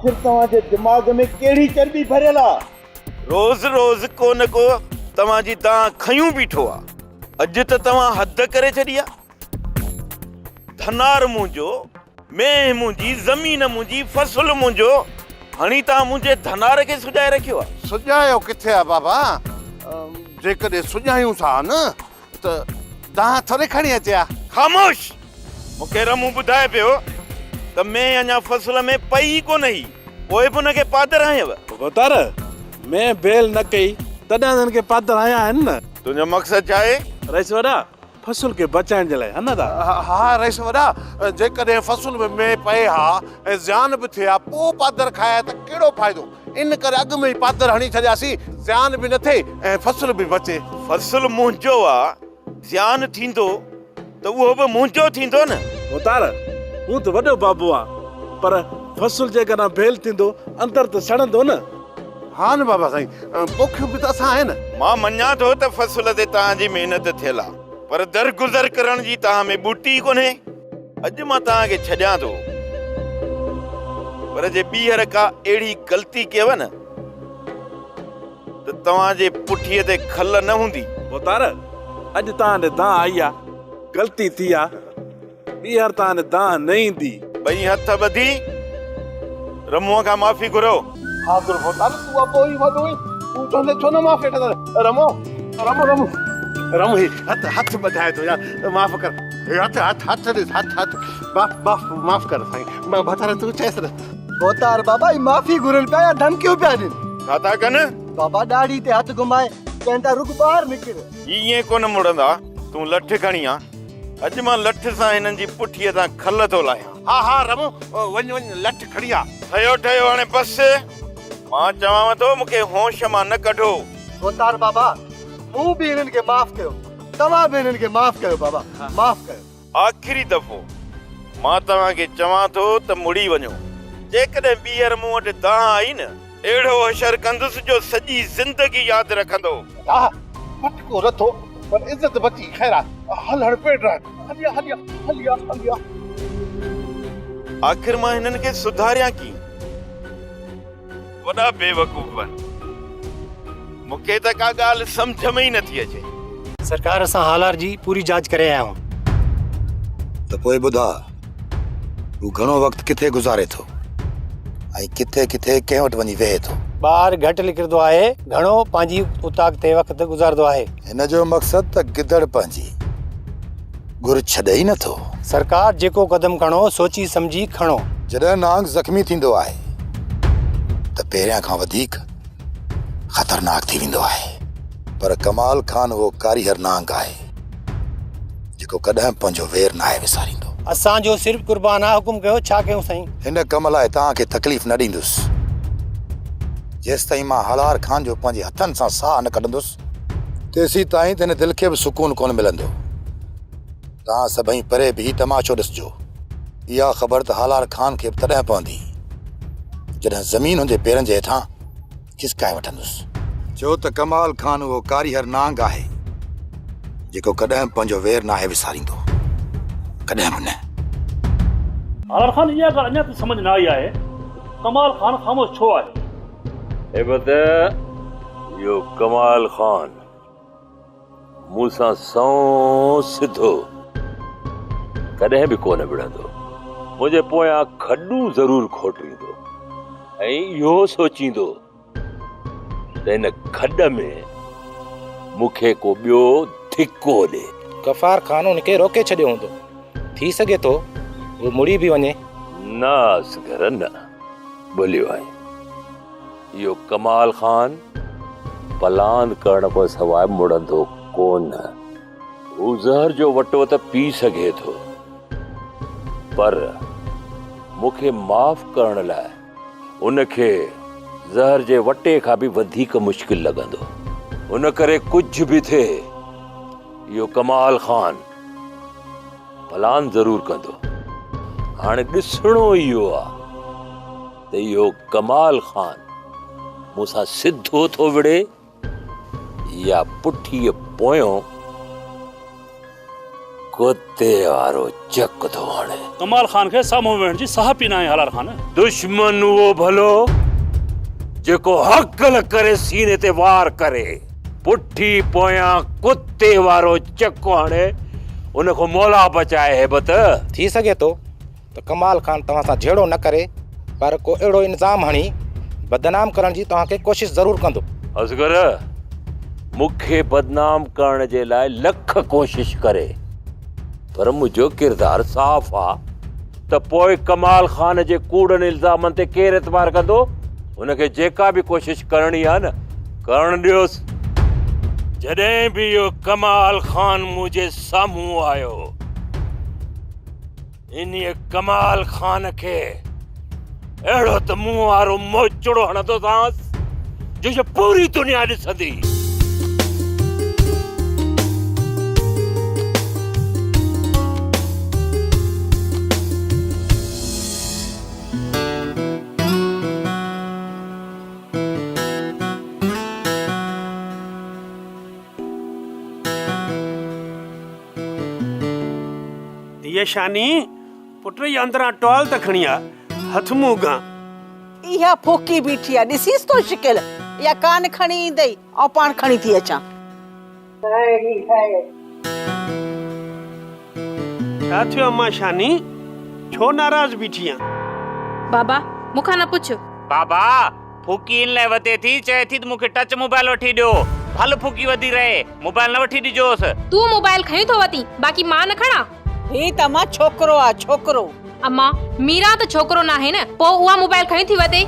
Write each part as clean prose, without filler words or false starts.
آخر توهان جي دماغ ۾ ڪهڙي چرٻي ڀريل آ؟ روز روز ڪو نه ڪو توهان جي دانهن کنيون بيٺو آ. اڄ ته توهان حد ڪري ڇڏي آ. ڌنار منهنجو، مينهن منهنجي، زمين منهنجي، فصل منهنجو، هڻي توهان منهنجي ڌنار کي سڄائي رکيو آ. سڄايو ڪٿي آ بابا؟ جيڪڏهن سڄايونس ها نه ته دانهن ٿوري کڻي اچي ها. خاموش! مون کي رمون ٻڌائي پيو ته مينهن اڃا فصل ۾ پئي ئي ڪونه هئي، پوء به ان کي پادر هنيو. ڀوتار، مينهن بيل نه ڪئي، تڏهن ته ان کي پادر هنيا آهن نه. تنهنجو مقصد ڇا آهي؟ رئيس وڏا، فصل کي بچائڻ جي لاء، ها نه ادا؟ ها رئيس وڏا، جيڪڏهن فصل ۾ مينهن پئي ها ۽ زيان به ٿئي ها، پوء پادر کائي ها ته ڪهڙو فائدو؟ ان ڪري اڳ ۾ ئي پادر هڻي ڇڏياسين، زيان به نه ٿئي ۽ فصل به بچي. فصل منهنجو آ، زيان ٿيندو ته اهو به منهنجو ٿيندو نه. ڀوتار، هون ته وڏو بابو آن، پر فصل جيڪڏهن ڀيل ٿيندو، اندر ته سڙندو نه. ها نه بابا سائين، پوکيو به ته اسان آهي نه. مان مڃان ٿو ته فصل تي توهان جي محنت ٿيل آ، پر درگذر ڪرڻ جي توهان ۾ ٻوٽي ئي ڪونهي. اڄ مان توهان کي ڇڏيان ٿو، پر جي ٻيهر ڪا اهڙي غلطي ڪيو نه ته توهان جي پٺيء تي کل نه هوندي. ڀوتار، اڄ توهان ڏي دانهن آئي آ، غلطي ٿي آ، ٻيهر توهان ڏي دانهن نه ايندي. ٻئي هٿ ٻڌي رمونء کان معافي گهرو. حاضر ڀوتار، تون ابو ئي وڏو آهين، تون چوندين ڇو نه معافي وٺندس. رمو، رمو، رمو، رمو هي هٿ هٿ ٻڌائي ٿو يار، معاف ڪر. هي هٿ هٿ هٿ ڏس هٿ هٿ، معاف معاف معاف ڪر سائين. ڀوتار تون چئيس نه. ڀوتار بابا هي معافي گهرن پيا يا ڌمڪيون پيا ڏين؟ ڇا ٿا ڪن؟ بابا ڏاڙهي تي هٿ گهمائي چون ٿا رڳ ٻاهر نڪر. هي ائين ڪونه مڙندا، تون لٺ کڻي آ. اڄ مان لٺ سان هنن جي پٺيء تان کل ٿو لاهيان. ها ها رمو، وڃ وڃ لٺ کڻي آ. ٺهيو ٺهيو هاڻي بس. مان چوانو ٿو مون کي هوش مان نه ڪڍو. ڀوتار بابا، مون به هنن کي معاف ڪيو، توهان به هنن کي معاف ڪيو بابا، معاف ڪيو. آخري دفعو مان توهان کي چوان ٿو ته مڙي وڃو. جيڪڏهن ٻيهر مون وٽ دانهن آئي نه. اهڙو حشر ڪندس جو سڄي زندگي ياد رکندو. آه پٽڪو رٿو پر عزت بچي خير آ هل هڻ پيٽ رهن هليا هليا هليا هليا. آخر مان هنن کي سڌاريان ڪيئن؟ وڏا بيوقوف آهن. مون کي ته ڪا ڳالهه سمجهه ۾ ئي نٿي اچي. سرڪار اسان هالار جي پوري جاچ ڪري آيا آهيون. ته پوء ٻڌاء هو گهڻو وقت ڪٿي گذاري ٿو ۽ ڪٿي ڪٿي ڪنهن وٽ وڃي ويهي ٿو؟ ٻاهر گهٽ نڪرندو آهي، گهڻو پنهنجي اوطاق تي وقت گذارندو آهي. هن جو مقصد ته گدڙ پنهنجي گر ڇڏي ئي نٿو. سرڪار جيڪو قدم کڻو سوچي سمجهي کڻو. جڏهن نانگ زخمي ٿيندو آهي ته پهريان کان وڌيڪ خطرناڪ ٿي ويندو آهي. پر ڪمال خان اهو ڪاريهر نانگ آهي جيڪو ڪڏهن به پنهنجو وير ناهي وساريندو. اسان جو سر قربان آ حڪم ڪيو ڇا ڪيون سائين. هن ڪم لاء توهان کي تڪليف نه ڏيندس. جيستائين مان هالار خان جو پنهنجي هٿن سان ساهه نه ڪڍندس تيسيتائين ته هن دل کي به سڪون ڪونه ملندو. توهان سڀئي پري بيهي تماشو ڏسجو. اها خبر ته هالار خان کي به تڏهن پوندي، جڏهن زمين هن جي پيرن جي هيٺان کسڪائي وٺندس. ڇو ته ڪمال خان اهو ڪاريهر نانگ آهي، جيڪو ڪڏهن به پنهنجو وير ناهي وساريندو. ڪڏهن به نه. هالار خان اها ڳالهه اڃا تائين سمجهه نه آئي آهي ته ڪمال خان خاموش ڇو آهي؟ هيبت، اهو ڪمال خان مون سان سنئون سڌو ڪڏهن به ڪونه وڙهندو. منهنجي پويان کڏون ضرور کوٽيندو ۽ اهو سوچيندو ته هن کڏ ۾ مون کي ڪو ٻيو ڌڪو ڏي. غفار خان ان کي روڪي ڇڏيو هوندو. ٿي سگهي ٿو هو مڙي به وڃي. نه اصغر نه، ٻليو آهين. اهو ڪمال خان پلاند ڪرڻ کان سواء مڙندو ڪونه. هو زهر جو وٽو ته پي سگهي ٿو، پر مون کي معاف ڪرڻ لاء ان کي زهر جي وٽي کان به وڌيڪ مشڪل لڳندو. ان ڪري ڪجهه به ٿئي، اهو ڪمال خان پلاند ضرور ڪندو. هاڻي ڏسڻو اهو آ ته اهو ڪمال خان مون سان سڌو ٿو وڙهي يا پٺيء پويون ڪتي وارو چڪ ٿو هڻي. ڪمال خان کي سامهون ويهڻ جي ساهپ ئي ناهي هالار خان. دشمن اهو ڀلو جيڪو هڪل ڪري سيني تي وار ڪري. پٺي پويان ڪتي وارو چڪ هڻي ان کان مولا بچائي هيبت. ٿي سگهي ٿو ته ڪمال خان توهان سان جهيڙو نه ڪري پر ڪو اهڙو الزام هڻي بدنام ڪرڻ جي توهان کي ڪوشش ضرور ڪندو. اصغر مون کي بدنام ڪرڻ جي لاء لک ڪوشش ڪري پر منهنجو ڪردار صاف آ ته پوء ڪمال خان جي ڪوڙن الزامن تي ڪير اعتبار ڪندو؟ هن کي جيڪا به ڪوشش ڪرڻي آ نه ڪرڻ ڏيوس. جڏهن به اهو ڪمال خان منهنجي سامهون آيو. انهيء ڪمال خان کي اهڙو ته منهن وارو موچڙو هڻندوسانس جو اها پوري دنيا ڏسندي. ڌيء شاني، پٽ هي اندران ٽوال ته کڻي آ، هٿ منهن اگهان. اها ڦوڪي بيٺي آ، ڏسيس ٿو شڪل، اها ڪانه کڻي ايندئي، آئون پاڻ کڻي ٿي اچان. هائي هائي. ڇا ٿيو امان شاني، ڇو ناراض بيٺي آن؟ بابا، مون کان نه پڇ. بابا، ڦوڪي ان لاء وڌي ٿي، چئي ٿي ته مون کي ٽچ موبائل وٺي ڏيو. ڀل ڦوڪي وڌي رهي، موبائل نه وٺي ڏجوس. تون موبائل کنيون ٿو وتين، باقي مان نه کڻان؟ هي ته امان ڇوڪرو آ، ڇوڪرو. امان، ميران ته ڇوڪرو ناهي نه، پوء اها موبائل کنيون ٿي وتي؟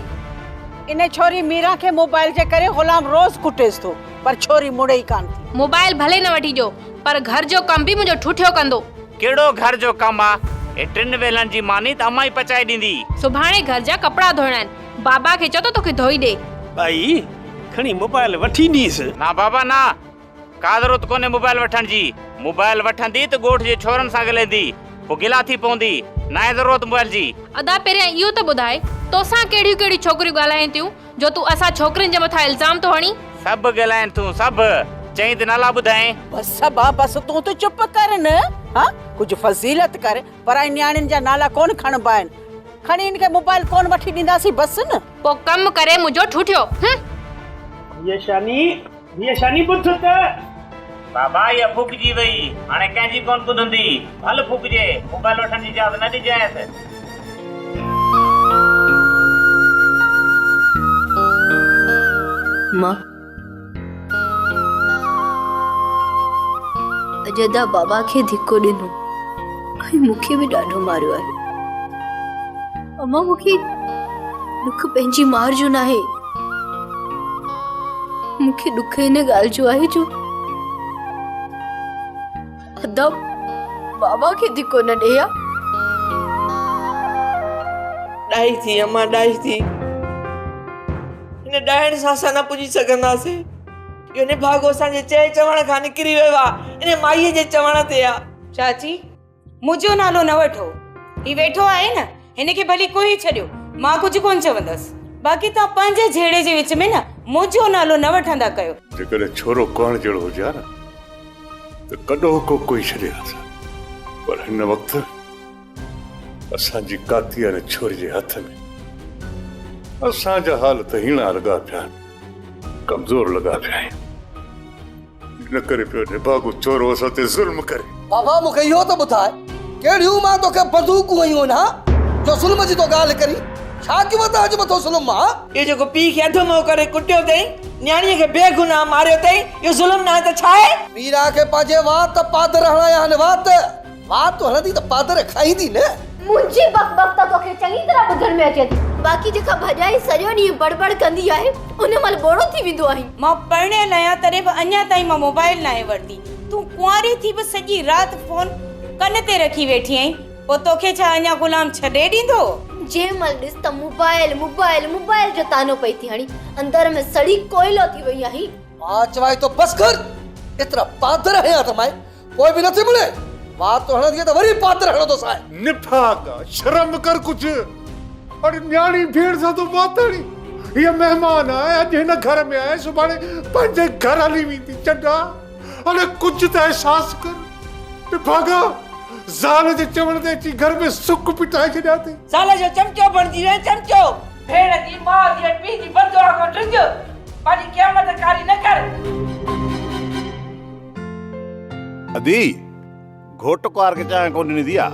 ان ڇوري ميران کي موبائل جي ڪري غلام روز ڪٽيس ٿو، پر ڇوري مڙي ئي ڪانه ٿي. موبائل ڀلي نه وٺي ڏيو، پر گهر جو ڪم به منهنجو ٺوٺيو ڪندو. ڪهڙو گهر جو ڪم آ؟ هي ٽن ويلن جي ماني ته امان ئي پچائي ڏيندي. سڀاڻي گهر جا ڪپڙا ڌوئڻا آهن، بابا کي چئو ته توکي ڌوئي ڏي. ٻائي، کڻي موبائل وٺي ڏينس. نه بابا نه، ڪا ضرورت ڪونهي موبائل وٺڻ جي. موبائل وٺندي ته ڳوٺ جي ڇورن سان ڳالهائيندي، پوء گلا ٿي پوندي. ناهي ضرورت موبائل جي. ادا پهريان اهو ته ٻڌاء، توسان ڪهڙيون ڪهڙيون ڇوڪريون ڳالهائين ٿيون، جو تون اسان ڇوڪرين جي مٿان الزام ٿو هڻين؟ سڀ ڳالهائين ٿيون سڀ. چئين ته نالا ٻڌائين. بس ابا بس تون ته چپ ڪر نه. ها ڪجهه فضيلت ڪر. پرائي نياڻين جا نالا ڪونه کڻبا آهن. کڻي هن کي موبائل ڪونه وٺي ڏينداسين بس نه. پوء ڪم ڪري منهنجو ٺوٺيو. هن. ڌيء شاني، ڌيء شاني ٻڌ ته. بابا اها ڦوڪجي وئي، هاڻي ڪنهن جي ڪونه ٻڌندي. ڀل ڦوڪجي، موبائل وٺڻ جي اجازت نه ڏجانئس. مان اڄ ادا بابا کي ڌڪو ڏنو ۽ مون کي به ڏاڍو ماريو آهي. امان مون کي ڏک پنهنجي مار جو ناهي، مون کي ڏک ان ڳالهه جو آهي جو ادا بابا کي ڌڪو نه ڏي ها. ڏاهي ٿي امان ڏاهي ٿي. هن ڏاهڻ سان اسان نه پڄي سگهنداسين. اهو نڀاڳو اسان جي چئي چوڻ کان نڪري ويو آ. ان مائيء جي چوڻ تي آ. چاچي منهنجو نالو نه وٺو. هي ويٺو آهي نه هن کي ڀلي ڪوهي ڇڏيو مان ڪجهه ڪونه چوندس. باقي توهان پنهنجي جهيڙي جي وچ ۾ نه منهنجو نالو نه وٺندا ڪيو. جيڪڏهن ڇورو ڪهڻ جهڙو هجي ها نه ته ڪڏهوڪو ڪوهي ڇڏي هانس پر هن وقت اسان جي ڪاتي آهي ڇوري جي هٿ ۾. اسان جا حال ته هيڻا لڳا پيا آهن، ڪمزور لڳا پيا آهيون. ان ڪري پيو نڀاڳو ڇورو اسان تي ظلم ڪري. بابا مون کي اهو ته ٻڌاء ڪهڙيون مان توکي بندوقون هنيون آهن ها جو ظلم جي تو ڳالهه ڪرين ڇا ڪيو اٿئي اڄ مٿو ظلم مان. اهو جيڪو پيء کي اڌ مئو ڪري ڪٽيو اٿئي، نياڻيء کي بي گناهه ماريو اٿئي، اهو ظلم ناهي ته ڇا آهي؟ ميرا کي پنهنجي وات پادر هڻايا آهن وات، وات هڻندي ته پادر کائيندي نه. منهنجي بڪ بڪ ته توکي چڱي طرح ٻڌڻ ۾ اچي ٿي، باقي جيڪا ڀڄائي سڄو ڏينهن بڙ بڙ ڪندي آهي، ان مهل ٻوڙو ٿي ويندو آهين. مان پرڻيل آهيان تڏهن به اڃا تائين مان موبائل ناهي ورتي. تون ڪنواري ٿي به سڄي رات فون ڪن تي رکي ويٺي آهين، پوء توکي ڇا اڃا غلام ڇڏي ڏيندو؟ جنهن مهل ڏس ته موبائل موبائل موبائل جو طعنو پئي ٿي هڻين، اندر ۾ سڙي ڪوئلو ٿي وئي آهين. مان چوانء ٿو بس ڪر، ايترا پادر هنيا اٿمانء، پوء به نٿي مڙي، وات هڻندينء ته وري پادر هڻندوسانء. نفاق آ، شرم ڪر ڪجهه. اڙي نياڻي ڀيڻ سان ٿو وات هڻين. هيء مهمان آهي، اڄ هن گهر ۾ آهي، سڀاڻي پنهنجي گهر هلي ويندي. چنڊا، اڙي ڪجهه ته احساس ڪر. نڀاڳا، زال جي چوڻ تي اچي گهر ۾ سڪ پٽائي ڇڏيا اٿئي. زال جو چمچو بڻجي وئين چمچو. ڀيڻ جي، ماء جي ۽ پيء جي بددعا کان ڊڄ. پنهنجي قيامت ڪاري نه ڪر. ادي، گهوٽ ڪنوار کي چانهه ڪونه ڏني ٿي آ،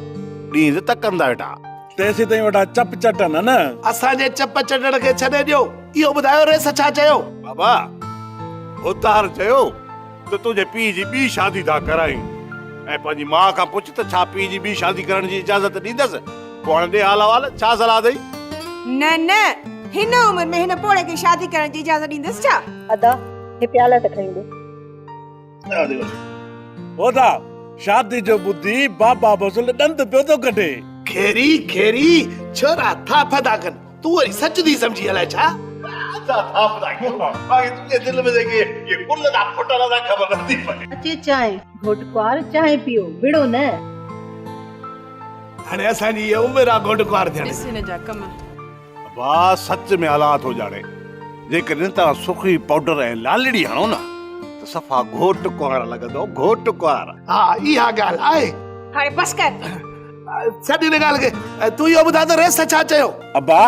ڏينهن ته تڪندا ويٺا. تيسين تائين ويٺا چپ چٽن نه. اسان جي چپ چٽڻ کي ڇڏي ڏيو، اهو ٻڌايو رئيس ڇا چيو؟ بابا، ڀوتار چيو ته تنهنجي پيء جي ٻي شادي ٿا ڪرايون ۽ پنهنجي ماء کان پڇ ته ڇا پيء جي ٻي شادي ڪرڻ جي اجازت ڏيندس؟ پوء هاڻي ڏي حال احوال، ڇا صلاح اٿئي؟ نه نه، هن عمر ۾ هن پوڙهي کي شادي ڪرڻ جي اجازت ڏيندس ڇا؟ ادا، هي پيالا ته کڻي ڏي. هودا، شادي جو ٻڌي بابا بسل ڏند پيو ٿو ڪڍي. کيري کيري، ڇورا ٿاڦ ٿا ڪن، تون وري سچ ٿي سمجهين الائي ڇا؟ اسان ٿاڦ ٿا ڪيون، باقي تنهنجي دل ۾ جيڪي اهي گل ٿا ڦٽن اسان کي خبر نٿي پئي. اچي چانهه، گهوٽ ڪنوار چانهه پيئو، وڙهو نه. هاڻي اسان جي اها عمر آ گهوٽ ڪنوار ٿيڻ جي. ڏس هن جا ڪم. ابا سچ ۾ الله ٿو ڄاڻي جيڪڏهن توهان سرخي پائوڊر ۽ لالڙي هڻو نه ته صفا گهوٽ ڪنوار لڳندو گهوٽ ڪنوار. ها اها ڳالهه آهي. هاڻي بس ڪر. ڇڏ ان ڳالهه کي تون اهو ٻڌاء ته رئيس ڇا چيو؟ ابا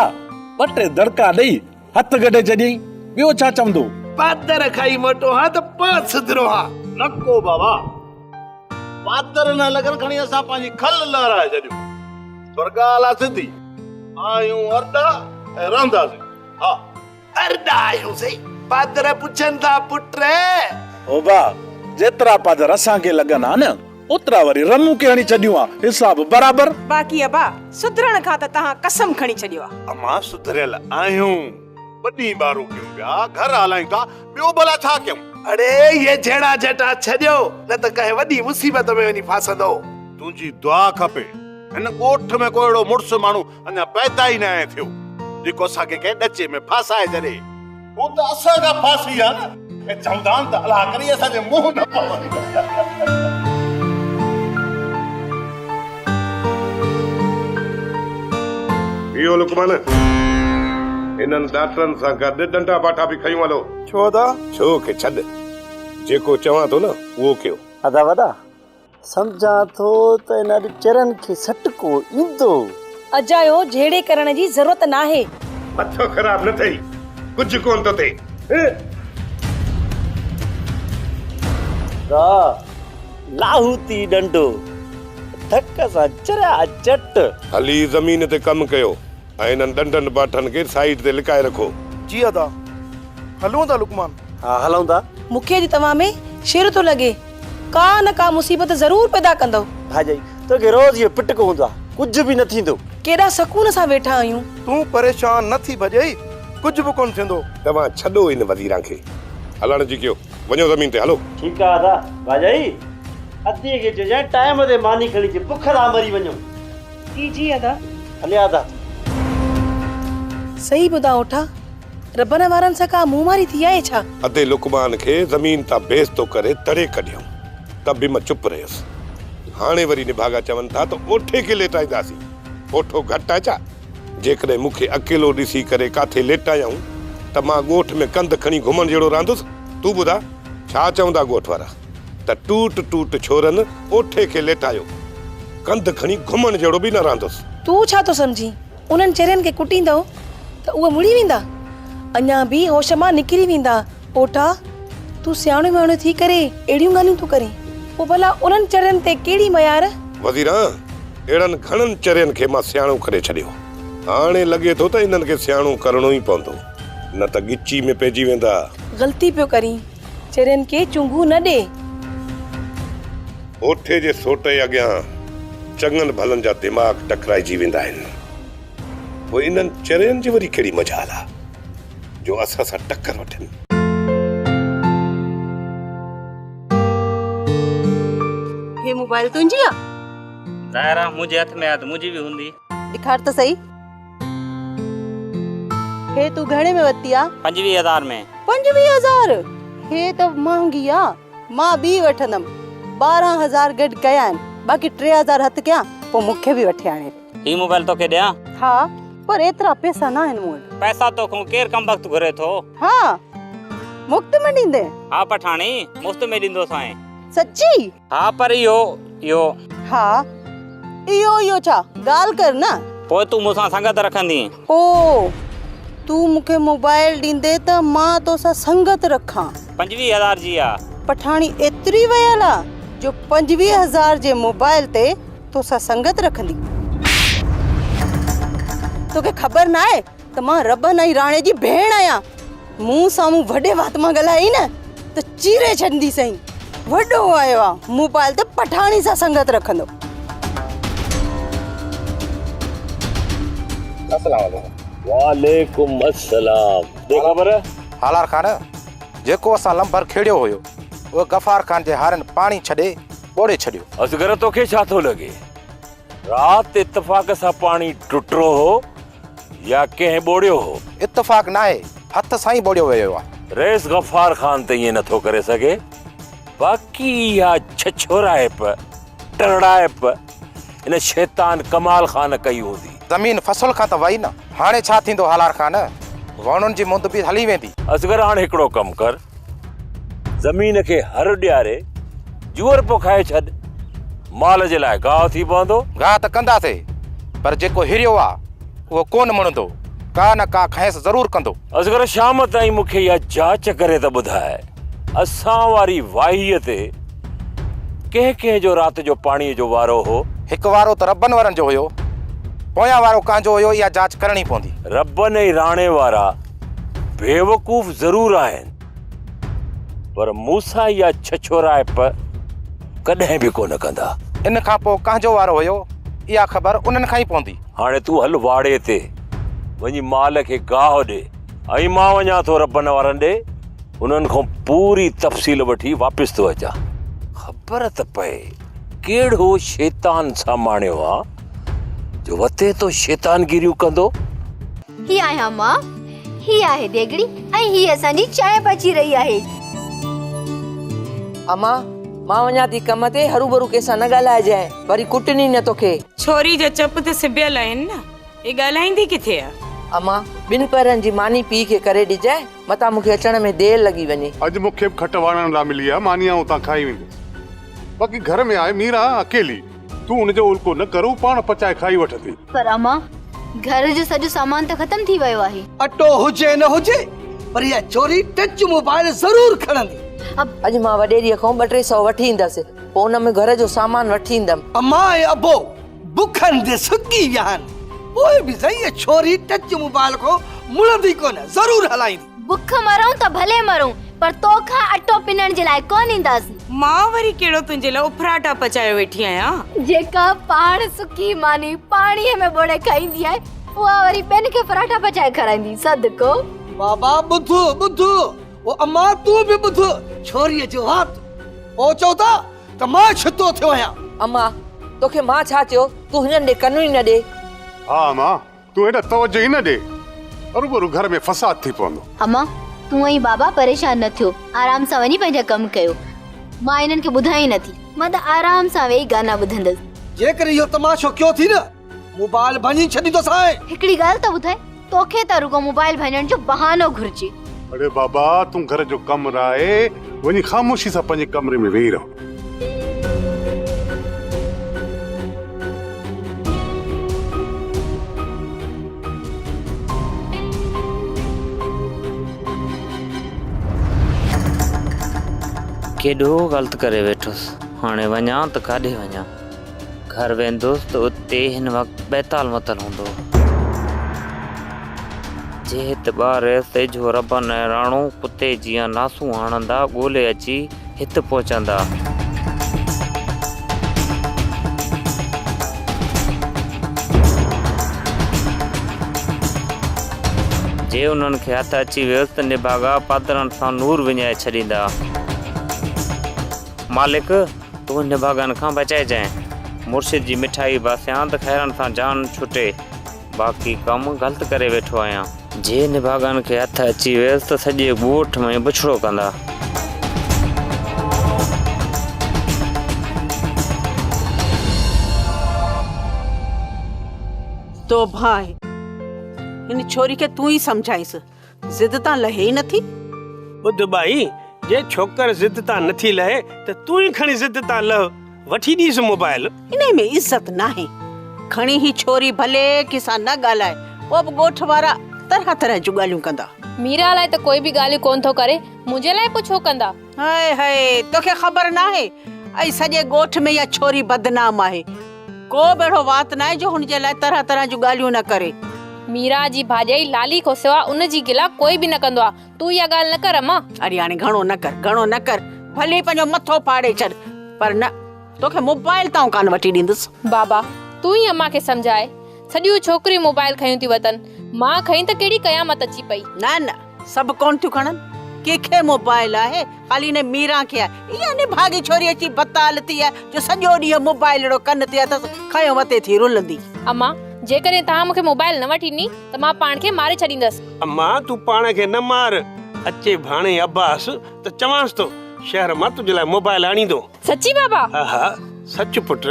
ٻه ٽي دڙڪا ڏئي هٿ ڪڍي ڇڏيائين ٻيو ڇا چوندو. پادر کائي موٽو ها ته پاڻ سڌرو ها. نه ڪو بابا پادر نه لڳن کڻي اسان پنهنجي کل لهرائي ڇڏيون پر ڳالهه آ سڌي آهيون ارڏا ۽ رهنداسين ها. ارڏا آهيون سهي پادر پڇن ٿا پٽ. هوبا جيترا پادر اسان کي لڳن ها نه اوترا وري رمون کي هڻي ڇڏيون ها حساب برابر. باقي ابا سڌرڻ کان ته توهان قسم کڻي ڇڏيو آ. امان سڌريل آهيون. ٻه ڏينهن ٻارو ڪيون پيا، گهر هلايون ٿا، ٻيو ڀلا ڇا ڪيون؟ اڙي اهي جهيڙا جهٽا ڇڏيو، نه ته ڪنهن وڏي مصيبت ۾ وڃي ڦاسندؤ. تنهنجي دعا کپي. هن ڳوٺ ۾ ڪو اهڙو مڙس ماڻهو اڃا پيدا ئي ناهي ٿيو، جيڪو اسان کي ڪنهن ڏچي ۾ ڦاسائي ڇڏي. هو ته اسان کان ڦاسي ها نه، ۽ چوندا آهن ته الله ڪري اسان جي منهن نه پون. اهو لقمان، هنن ڏاٽرن سان گڏ ڏنڊا باٺا به کنيون هلو. ڇو ادا؟ ڇو کي ڇڏ، جيڪو چوان ٿو نه اهو ڪيو. ادا وڏا، سمجهان ٿو ته ان اڄ چرين کي سٽڪو ايندو. اجايو جهيڙي ڪرڻ جي ضرورت ناهي. مٿو خراب نه ٿئي، ڪجهه ڪونه ٿو ٿئي. ادا، لاهوتي ڏنڊو. ڌڪ سان چريا چٽ. هلي زمين تي ڪم ڪيو ۽ انهن ڏنڊن باٺن کي سائيڊ تي لڪائي رکو. جي ادا. هلون ٿا لقمان. ها هلون ٿا. مون کي اڄ توهان ۾ شر ٿو لڳي. ڪا نه ڪا مصيبت ضرور پيدا ڪندؤ. ڀاڄائي، توکي روز اهو پٽڪو هوندو آ. ڪجهه به نه ٿيندو. ڪيڏا سڪون سان ويٺا آهيون. تون پريشان نه ٿي ڀڄئي، ڪجهه به ڪونه ٿيندو. توهان ڇڏو ان وزيران کي. هلڻ جي ڪيو. وڃو زمين تي هلو. ٺيڪ آ ادا. ڀاڄائي، اديء کي چئجانء ٽائيم تي ماني کڻي اچي، بک ٿا مري وڃون. جي جي ادا. هليا ادا. صحيح ٻڌاء اوٺا، ربن وارن سان ڪا منهن ماري ٿي آهي ڇا؟ ادي لقمان کي زمين تان بيستو ڪري تڙي ڪڍيائون ته به مان چپ رهيس. هاڻي وري نڀاڳا چون ٿا ته اوٺي کي ليٽائينداسين. اوٺو گهٽ آهي ڇا؟ جيڪڏهن مون کي اڪيلو ڏسي ڪري ڪاٿي ليٽايائون ته مان ڳوٺ ۾ ڪنڌ کڻي گهمڻ جهڙو رهندس؟ تون ٻڌاء، ڇا چوندا ڳوٺ وارا؟ ته ٽوٽ ٽوٽ ڇورن اوٺي کي ليٽايو، ڪنڌ کڻي گهمڻ جهڙو به نه رهندس. تون ڇا ٿو سمجهين، انهن چرين کي ڪٽيندؤ ته اهي مڙي ويندا؟ اڃا به هوش مان نڪري ويندا. اوٺا، تون سياڻو مياڻو ٿي ڪري اهڙيون ڳالهيون ٿو ڪرين، پوء ڀلا انهن چرين تي ڪهڙي ميار؟ وزيران، اهڙن گهڻن چرين کي مان سياڻو ڪري ڇڏيو. هاڻي لڳي ٿو ته انهن کي سياڻو ڪرڻو ئي پوندو، نه ته ڳچي ۾ پئجي ويندا. غلطي پيو ڪرين، چرين کي چونگون نه ڏي. اوٺي جي سوٽي اڳيان چڱن ڀلن جا دماغ ٽڪرائجي ويندا آهن. پوء انهن چرين جي وري ڪهڙي مجال آ، جو اسان سان ٽڪر وٺن. هي موبائل تنهنجي آ؟ ظاهر آ منهنجي هٿ ۾ آ ته منهنجي به هوندي. ڏيکار ته سهي. هي تون گهڻي ۾ ورتي آ؟ 25 هزار ۾. 25 هزار؟ هي ته مهانگي آ. مان ٻي وٺندم. 12 هزار گڏ ڪيا آهن. باقي 3 هزار هٿ ڪيان پوء مون کي به وٺي آڻي ڏي. هي موبائل توکي ڏيان؟ ها پر ايترا پئسا ناهن مون وٽ. پئسا توکون ڪير ڪمبخت گهري ٿو؟ ها مفت ۾ ڏيندين؟ ها پٺاڻي مفت ۾ ڏيندوسانء. سچي؟ ها پر اهو، اهو. ها اهو اهو ڇا؟ ڳالهه ڪر نه. پوء تون مون سان سنگت رکندينء؟ او، تون مون کي موبائل ڏيندين ته مان توسان سنگت رکان. 25 هزار جي آ. پٺاڻي ايتري ويل آ جو 25 هزار جي موبائل تي توسان سنگت رکندي. توکي خبر ناهي ته مان ربن ۽ راڻي جي ڀيڻ آهيان. مون سامهون وڏي وات مان ڳالهائين نه ته چيري ڇڏنديسئين. وڏو آيو آ موبائل تي پٺاڻي سان سنگت رکندو. السلام عليڪم. وعليڪم السلام. ڏي خبر. هالار خان، جيڪو اسان لنڀر کيڙيو هيو، اهو غفار خان جي هارين پاڻي ڇڏي ٻوڙي ڇڏيو. اصغر توکي ڇا ٿو لڳي؟ رات اتفاق سان پاڻي ٽٽو هو يا ڪنهن ٻوڙيو هو؟ اتفاق ناهي، هٿ سان ئي ٻوڙيو ويو آهي. رئيس غفار خان ته ائين نٿو ڪري سگهي. باقي اها ڇڇورائپ، ٽرڙائپ ان شيطان ڪمال خان ڪئي هوندي. زمين فصل کان ته وئي نه، هاڻي ڇا ٿيندو هالار خان؟ ووڻن جي مند به هلي ويندي. اصغر هاڻ هڪڙو ڪم ڪر، زمين کي هر ڏياري جوئر پوکائي ڇڏ، مال جي لاء گاهه ٿي پوندو. گاهه ته ڪنداسي، پر جيڪو هريو آ، اهو ڪونه مڙندو، ڪا نه ڪا کانئس ضرور ڪندو. اصغر شام تائين مون کي اها جاچ ڪري ته ٻڌاء، اسان واري واهيء تي ڪنهن ڪنهن جو رات جو پاڻيء جو وارو هو؟ هڪ وارو ته ربن وارن جو هيو، پويان وارو ڪنهن جو هيو اها جاچ ڪرڻي پوندي. ربن ۽ راڻي وارا بيوقوف ضرور آهن، پر مون سان اها ڇڇورائپ ڪڏهن به ڪونه ڪندا. ان کان پوء ڪنهن جو وارو هيو، اها خبر انهن کان ئي پوندي. هاڻي تون هل واڙي تي وڃي مال کي گاهه ڏي ۽ مان وڃان ٿو ربن وارن ڏي انهن کان پوري تفصيل وٺي واپس ٿو اچان. خبر ته پئي ڪهڙو شيطان ساماڻيو آ جو وتي ٿو شيطانگيريون ڪندو. هي آهيان مان، هي آهي ديڳڙي ۽ هي اسان جي چانهه پچي رهي آهي. امان، مان وڃان ٿي ڪم تي، هروڀرو ڪنهن سان نه ڳالهائجانء، وري ڪٽن ئي نه توکي. ڇوري جا چپ ته سبيل آهن نه، هي ڳالهائيندي ڪٿي آ. امان، ٻن پهرن جي ماني پيء کي ڪري ڏجانء، متان مون کي اچڻ ۾ دير لڳي وڃي. اڄ مون کي به کٽ واڻڻ لاء ملي آ، ماني آئون اتان کائي ويندس. باقي گهر ۾ آهي ميران اڪيلي، تون ان جو الڪو نه ڪر، هو پاڻ پچائي کائي وٺندي. پر امان، گهر جو سڄو سامان ته ختم ٿي ويو آهي. اٽو هجي نه هجي، پر اها چوري ٽچ موبائل ضرور کڻندي. اڄ مان وڏيريء کان ٻه ٽي سئو وٺي ايندس، پوء ان ۾ گهر جو سامان وٺي ايندم. امان ۽ ابو بکن تي سڪي ويا آهن، پوء به سائين اها ڇوري ٽچ موبائل کان مڙندي ڪونه، ضرور هلائيندي. بک مرون ته ڀلي مرون، پر تو کان اٽو پنڻ جي لاء ڪونه اينداسين. مان وري ڪهڙو تنهنجي لاء اڦراٽا پچايو ويٺي آهيان. جيڪا پاڻ سڪي ماني پاڻيء ۾ ٻوڙي کائيندي آهي، اها وري ٻين کي فراٽا پچائي کارائيندي، صدقو. بابا ٻڌ ٻڌ، او امان تون به ٻڌ، ڇوريء جو وات. پوء چئو ٿا ته مان ڇتو ٿيو آهيان. امان، توکي مان ڇا چيو، تون هنن ڏي ڪن ئي نه ڏي. ها امان، تون هيڏانهن توجه ئي نه ڏي، هروڀرو گهر ۾ فساد ٿي پوندو. امان، تون ۽ بابا پريشان نه ٿيو، آرام سان وڃي پنهنجا ڪم ڪيو. مان هنن کي ٻڌان ئي نه ٿي. مان ته آرام سان ويهي گانا ٻڌندس. جيڪڏهن اهو تماشو ڪيو ٿي نه، موبائل ڀڃي ڇڏيندوسانء. هڪڙي ڳالهه ته ٻڌاء، توکي ته رڳو موبائل ڀڃڻ جو بهانو گهرجي. اڙي بابا، تون گهر جو ڪم رائي وڃي خاموشي سان پنهنجي ڪمري ۾ ويهي رهه. ڪيڏو غلط ڪري ويٺس، هاڻي وڃان ته ڪاڏي وڃان؟ گهر ويندس ته اتي هن وقت بيتال متل هوندو. جي هت ٻاريس ته اجهو ربن ۽ راڻو ڪتي جيان ناسون هڻندا ڳولي اچي هت پهچندا. جي انهن کي هٿ اچي ويس ته نڀاڳا پادرن سان نور وڃائي ڇڏيندا. مالڪ! تون نڀاڳن کان بچائجانء. مرشد جي مٺائي باسيان ته خيرن سان جان ڇٽي. باقي ڪم غلط ڪري ويٺو آهيان. جي نڀاڳن کي هٿ اچي ويس ته سڄي ڳوٺ ۾ بڇڙو ڪندا. توبهه آهي. هن ڇوري کي تون ئي سمجهائينس. ضد تان لهي ئي نٿي. ٻڌ ٻائي! جي ڇوڪر ضد تان نٿي لهي ته تون ئي کڻي ضد تان لهه، وٺي ڏيس موبائل. انهي ۾ عزت ناهي. کڻي هي ڇوري ڀلي ڪنهن سان نه ڳالهائي، پوء به ڳوٺ وارا طرح طرح جون ڳالهيون ڪندا. ميرا لاء ته ڪوئي به ڳالهيون ڪونه ٿو ڪري، منهنجي لاء پوء ڇو ڪندا؟ هاء هاء توکي خبر ناهي، اڄ سڄي ڳوٺ ۾ اها ڇوري بدنام آهي. ڪو به اهڙو وات ناهي جو هن جي لاء طرح طرح جون ڳالهيون نه ڪري. ميرا جي ڀاڄائي لالي کان سوا ان جي گلا ڪوئي به نه ڪندو آ. تون اها ڳالهه نه ڪر امان. اڙي هاڻي گهڻو نه ڪر، گهڻو نه ڪر. ڀلي پنهنجو مٿو ڦاڙي ڇڏ، پر نه، توکي موبائل ته آئون ڪانه وٺي ڏيندس. بابا، تون ئي امان کي سمجهاء. سڄيون ڇوڪريون موبائل کنيون ٿيون وتن. مان کنئي ته ڪهڙي قيامت اچي پئي. نه نه، سڀ ڪونه ٿيون کڻن. ڪنهن کي موبائل آهي، خالي هن ميران کي آهي. اها نڀاڳي ڇوري اچي بتال ٿي آهي جو سڄو ڏينهن موبائلڙو ڪن تي اٿس، کنيو وتي ٿي رلندي. امان، جيڪڏهن توهان مون کي موبائل نه وٺي ڏني ته مان پاڻ کي ماري ڇڏيندس. امان تون پاڻ کي نه مار، اچي ڀاڻي عباس ته چوانس ٿو شهر مان تنهنجي لاء موبائل آڻيندو. سچي بابا؟ ها ها سچ پٽ.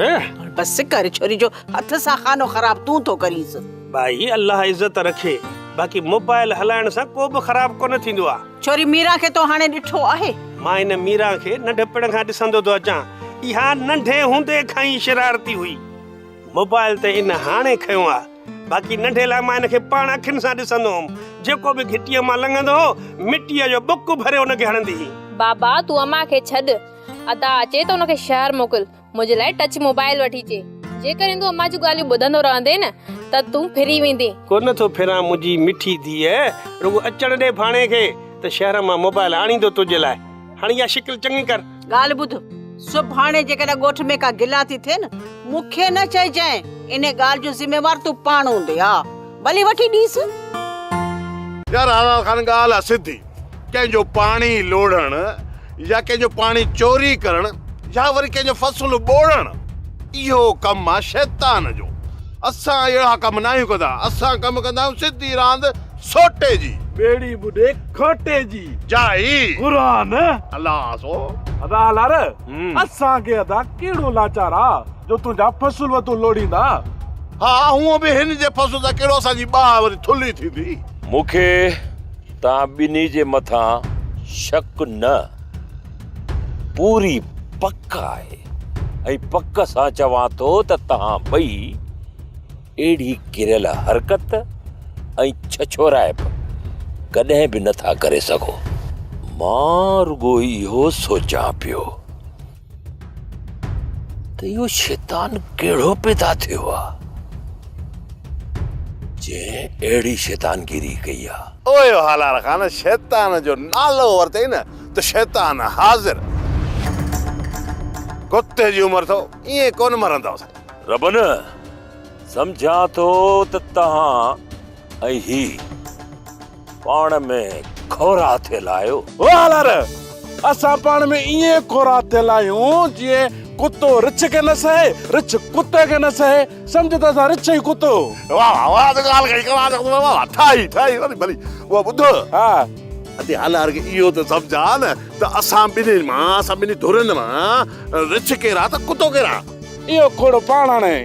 بس ڪر ڇوري جو هٿ سان خانو خراب تون ٿو ڪرينس. ڀائي الله عزت رکي باقي موبائل هلائڻ سان ڪو به خراب ڪونه ٿيندو آ. ڇوري ميران کي تو هاڻي ڏٺو آهي؟ مان ان ميران کي ننڍپڻ کان ڏسندو ٿو اچان. اها ننڍي هوندي کان ئي شرارتي هئي. موبائل ته ان هاڻي کنيو آ. باقي ننڍي لاء مان ان کي پاڻ اکين سان ڏسندو هوم. جيڪو به گهٽيء مان لنگهندو هو، مٽيء جو ٻڪ ڀري ان کي هڻندي هئي. بابا تون امان کي ڇڏ. ادا اچي ته ان کي شهر موڪل. منهنجي لاء ٽچ موبائل وٺي اچي. جيڪڏهن تون امان جون ڳالهيون ٻڌندو رهندين نه ته تون ڦري ويندين. ڪونه ٿو ڦران منهنجي مٺي ڌيء. رڳو اچڻ ڏي ڀاڻي کي ته شهر مان موبائل آڻيندو تنهنجي لاء. هاڻي اها شڪل چڱي ڪر. ڳالهه ٻڌ، سڀاڻي جيڪڏهن ڳوٺ ۾ ڪا گلا ٿي ٿئي نه، مون کي نه چئجانء، انهيء ڳالهه جو ذميوار تون پاڻ هوندين. ها، ڀلي وٺي ڏينس. يار حلال خان ڳالهه آ سڌي، ڪنهن جو پاڻي لوڙهڻ يا ڪنهن جو پاڻي چوري ڪرڻ يا وري ڪنهن جو فصل ٻوڙڻ اهو ڪم آ شيطان جو. اسان اهڙا ڪم ناهيون ڪندا، اسان ڪم ڪندا آهيون سڌي راند سوٽي جي. ٻيڙي ٻڏي کوٽي جي. جائي. قرآن. الله سو. ادا هالار اسان کي ادا ڪهڙو لاچار آ جو تنهنجا فصل وتون لوڙهيندا. ها هونء به هن جي فصل سان ڪهڙو اسان جي ٻاهه وري ٿلهي ٿيندي. مون کي توهان ٻنهي جي مٿان شڪ نه پوري پڪ آهي ۽ پڪ سان چوان ٿو ته توهان ٻئي اهڙي ڪريل حرڪت ۽ ڇڇورائپ ڪڏهن به نٿا ڪري سگهو. مان رڳو اهو سوچان پيو ته اهو شيطان ڪهڙو پيدا ٿيو آ، جنهن اهڙي شيطانگيري ڪئي آ. اوهي هالار خان، شيطان جو نالو ورتئي نه ته شيطان حاضر. ڪتي جي عمر اٿو، ائين ڪونه مرندؤ. ربن، سمجهان ٿو ته توهان ۽ هي پاڻ ۾ کورا ٿيل آهيو. او هالار، اسان پاڻ ۾ ائين کورا ٿيل آهيون جيئن ڪتو رڇ کي نه سهي، رڇ ڪتي کي نه سهي، سمجهه ته اسان رڇ ۽ ڪتو. واهه واهه واهه ته ڳالهه ڪئي ڪمال واهه واهه ٺاهي ٺاهي وري ڀلي اها ٻڌ. ها. ادي هالار کي اهو ته سمجهاء نه ته اسان ٻنهي مان، اسان ٻنهي ڌرين مان رڇ ڪير آ ته ڪتو ڪير آ؟ اهو کوڙ پاڻ آڻي.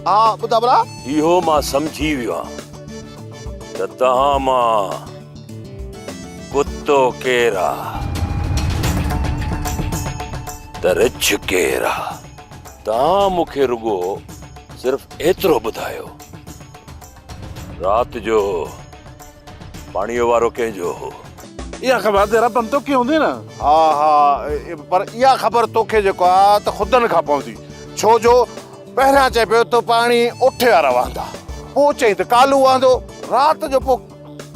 ها ٻڌاء ڀلا. اهو مان سمجهي ويو آهيان ته توهان مان ڪتو ڪير آ ته رڇ ڪير آ. توهان مون کي رڳو صرف ايترو ٻڌايو رات جو پاڻيء وارو ڪنهن جو هو؟ اها خبر ته ربن توکي هوندي نه؟ ها ها پر اها خبر توکي جيڪو آ ته خدن کان پوندي ڇو جو پهريان چئي پيو ته پاڻي اوٺي وارا وهندا پوء چئين ته ڪالو وهندو رات جو پوء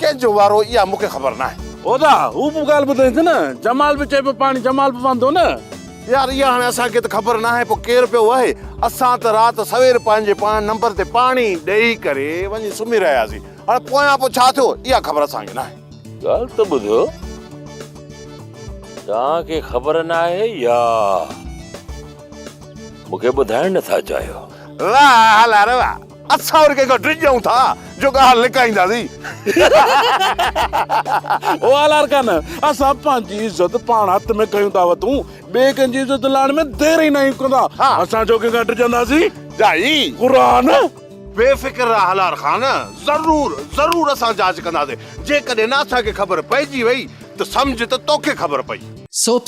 ڪنهن جو وارو اها مون کي خبر ناهي. ادا هو به ڳالهه ٻڌائينس نه جمال به چئي پيو پاڻي جمال به وهندو نه. يار اها هاڻي اسان کي ته خبر ناهي پوء ڪير پيو وهي اسان ته رات سوير پنهنجي پاڻ نمبر تي پاڻي ڏئي ڪري وڃي سمهي رهياسين. هاڻي پويان پوء ڇا ٿيو، اها خبر اسان کي ناهي. ڳالهه ته ٻڌو، توهان کي خبر ناهي يا مون کي ٻڌائڻ نه ٿا چاهيو؟ واهه هالار واهه، اسان وري ڪنهن کان ڊڄون ٿا جو ڳالهه لڪائينداسين. او هالار خان، اسان پنهنجي عزت پاڻ هٿ ۾ کنيون ٿا وتون، ٻئي ڪنهن جي عزت لاهڻ ۾ دير ئي ناهيون ڪندا. اسان ڇو ڪنهن کان ڊڄنداسين؟ جائي. قرآن. بي فڪر رهه هالار خان، ضرور ضرور اسان جاچ ڪنداسين، جيڪڏهن نه اسان کي خبر پئجي وئي ته سمجهه ته توکي خبر پئي. سوپ.